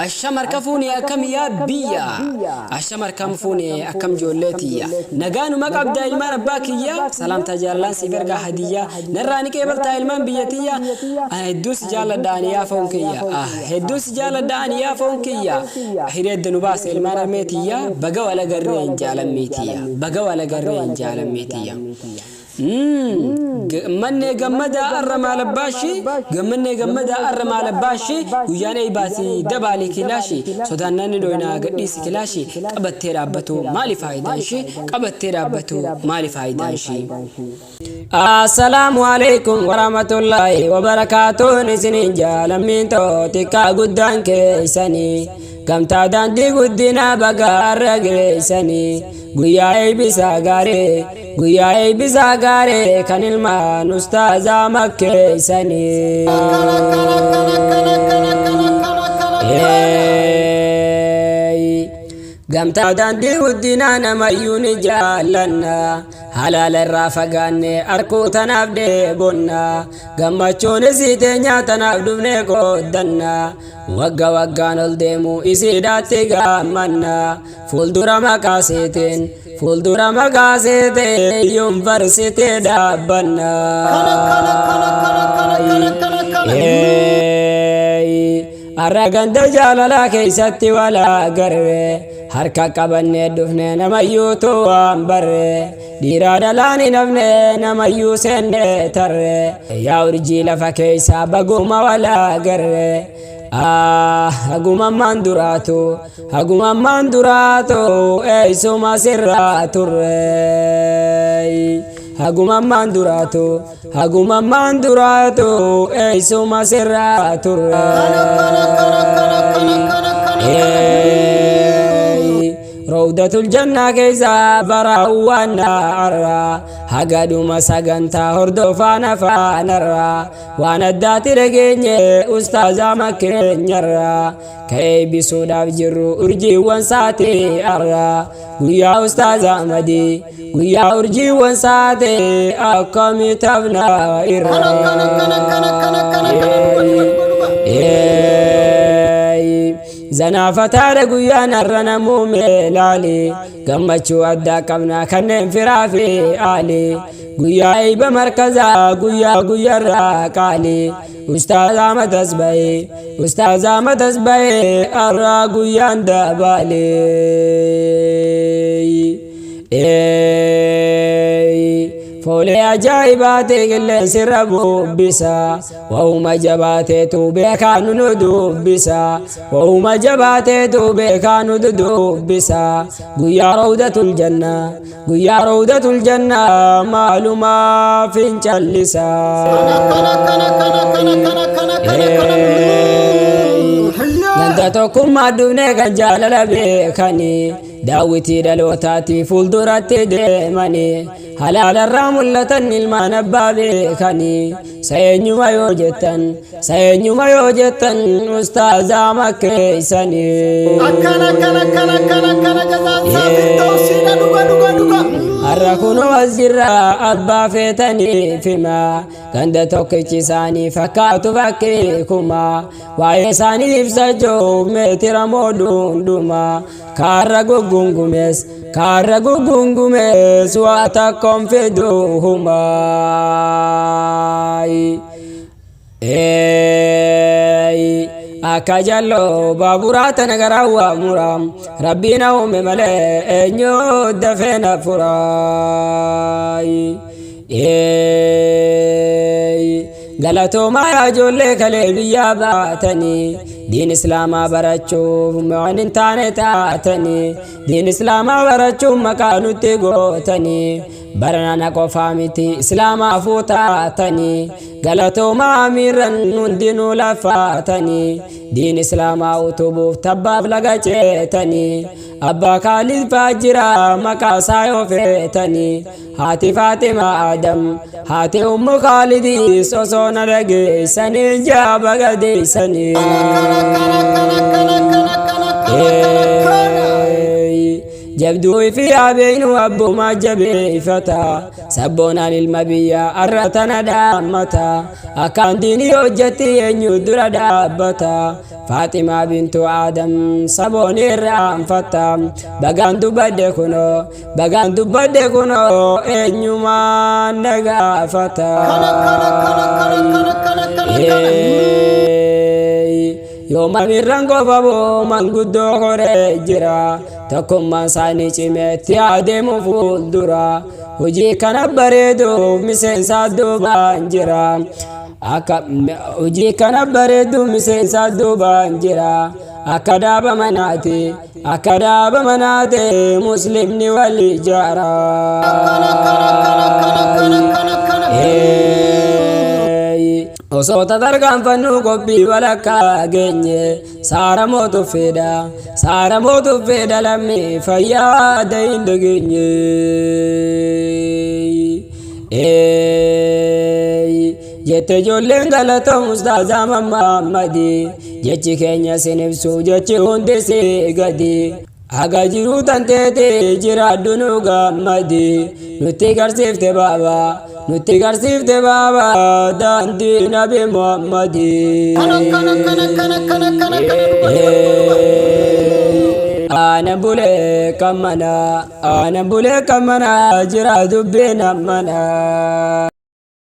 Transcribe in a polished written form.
Asham harka fuune akkam yaa biyya. Asham harkam fuune akkam ijoollee tiyya. Nagaanuma qabdaa ilmaan abbaa kiyya. Salaamtaa jaalallaan siif ergaa hadiyyaa. Narraa ni qeebaltaa ilmaan biyya tiyya. Hedduu si jaalladha ani yaa foon kiyya. Hedduu si jaalladha ani yaa foon kiyya. Hireedda nu baase ilmaan harmee tiyya. Baga wal agarreen jaalammii tiyya. Baga wal agarreen jaalammii tiyya. Gammannee gammadaa arra maal abbaashi Gammannee gammadaa arra maal abbaashi Guyyaan eeybaati dabaali kilaashi Sodaannaan ni dhoynaa gadhiisi kilaashi Qabattee dhaabbatu maali faayidaan shi Qabattee dhaabbatu maali faayidaan shi. Assalaamu alaikum warahmatullaahi wabarakaatuun isiniin jaalammiin too xiqqaa guddaan keeysanii gamtaa daandii guddinaa baga har'a geeysanii guyyaa eeybisaa gaarii Guyyaa eebbisaa gaarii kan ilmaan ustaazaa makkeessanii. Gamtaa daandii guddinaa namayyuu ni jaallanna. Halaala irraa fagaanne arkuu tanaaf dheebonna. Gammachuun isii teenyaa tanaaf dhufnee qooddanna. Wagga waggaan ol deemu isiidhaatti gaammanna. Fuuldura maqaa seeteen fuuldura maqaa seeteen yuunivarsiitii dhaabbanna. Har'a ganda jaalalaa keessatti wal agarre harka qabannee dhufne namayyuutu waan barre dhiiraa dhalaan hin hafne namayyuu seenne tarre yaa urjii lafa keessaa baguma wal agarre. Ah, haguma ammaan duraatu, haguma ammaan duraatu, eessuma sirraa turre. Haguma ammaan duraatu, haguma ammaan duraatu, eessuma sirraa turre. Rawdatul jannaa keessa bara waan arra haga dhuma sagantaa hordofaa nafaanarra. Waan addaati dhageenye ustaazaa makkeenyarraa ka eebbisuudhaaf jirru urjiiwwan saatii arra guyyaa ustaaza Ahmadii guyyaa urjiiwwan saatii akkamii tafna irra. Zanaafataadha guyyaan har'a namuu meelaali gammachuu addaa qabna kanneen firaa fi aali. Guyyaa eeyba markazaa guyyaa guyyarraa qaali Ustaaz Ahmad Asba'ee Ustaaz Ahmad Asba'ee har'aa guyyaan dabaale. Foolee ajaa'ibaati qilleensi irra bubbisa Waa'uma jabaateetu beekaa nu nu dubbisa Waa'uma jabaateetu beekaa nu dubbisa Guyyaa rawdatul jannaa Guyyaa rawdatul jannaa maalumaaf hin callisa. Ganda tokkummaa dhufnee kan jaalala beekanii daawwitii dhalootaati fuulduratti deemanii halaalarraa mul'atan ilmaan abbaa beekanii sa eenyuma yoo jettan Sa eenyuma yoo jettan ustaazaa makkeeysanii. Akkana akkana akkana akkana akkana jazaan isaa firdawsiidha dhuga dhuga dhuga. Har'a kunoo as jirra abbaa feetaniif hima ganda tokkichi isaanii fakkaatu fakkii kuma waa'ee isaanii ibsachuuf meetira moodhuun kaarra guggungumes kaarra guggungumes waa takkoon fiduu humaa. Akka jalloo baaburaa tana garaa waa mura rabbii na uume malee eenyu dafee na fura. Galatoomaa yaa ijoollee kalee biyyaa baatanii diin islaamaa barachuuf waan hin taane taatanii diin islaamaa barachuuf maqaa nutti gootanii Barana na qofaa miti islaamaafuu taatanii galatoomaa amiirran hundinuu lafaatanii diin islaamaa utubuuf tabbaaf laga ceetanii abbaa Kaalid faa jira maqaa isaa yoo feetanii haati Faaxima Adam haati Ummu Kaalidis osoo na dhageessanii jaaba gadeessanii. Jabduu fi abeeynu abbumaa jabeeffata. Sabboonaan ilma biyyaa arra tana dhaammata. Akkaan diinii hojjetti eenyu dura dhaabbata. Faaximaa bintu Aadam saboon irraanfatta. Bagaan dubbadhe kunoo, bagaan dubbadhe kunoo eenyumaan na gaafata. Kana kana kana kana kana kana kana kana. Yooma mirran qofa boo manguddoo koree jira. Tokkummaan isaanii cimeetti adeemu fuuldura. Hojii kana bareeduuf miseensa duubaan jira. Akka hojii kana bareeduuf miseensa duubaan jira. Akka dhaaba manaati, akka dhaaba manaati muslimni wal ijaara. Kana kana kana kana kana kana kana. Osoo tatarkaanfannu qophii walakkaa geenye, saara mootu fedha, saara mootu fedha, lammii fayyaa hin dhageenye. Jette ijoolleen galatoom ustaazaa Mammaamadi, jechi keenya sin ibsu, jechi hundi si gadi. Haga jiruu tanteete jiraadhu nu gammadi, nutti garsiifte baaba, nutti garsiifte baaba daandii Nabi Muhammadi. Kana kana kana kana kana kana kana dhuga dhuga dhuga dhuga. Aanan bulee kan mana, aanan bulee kan mana jira dubbiin ammana.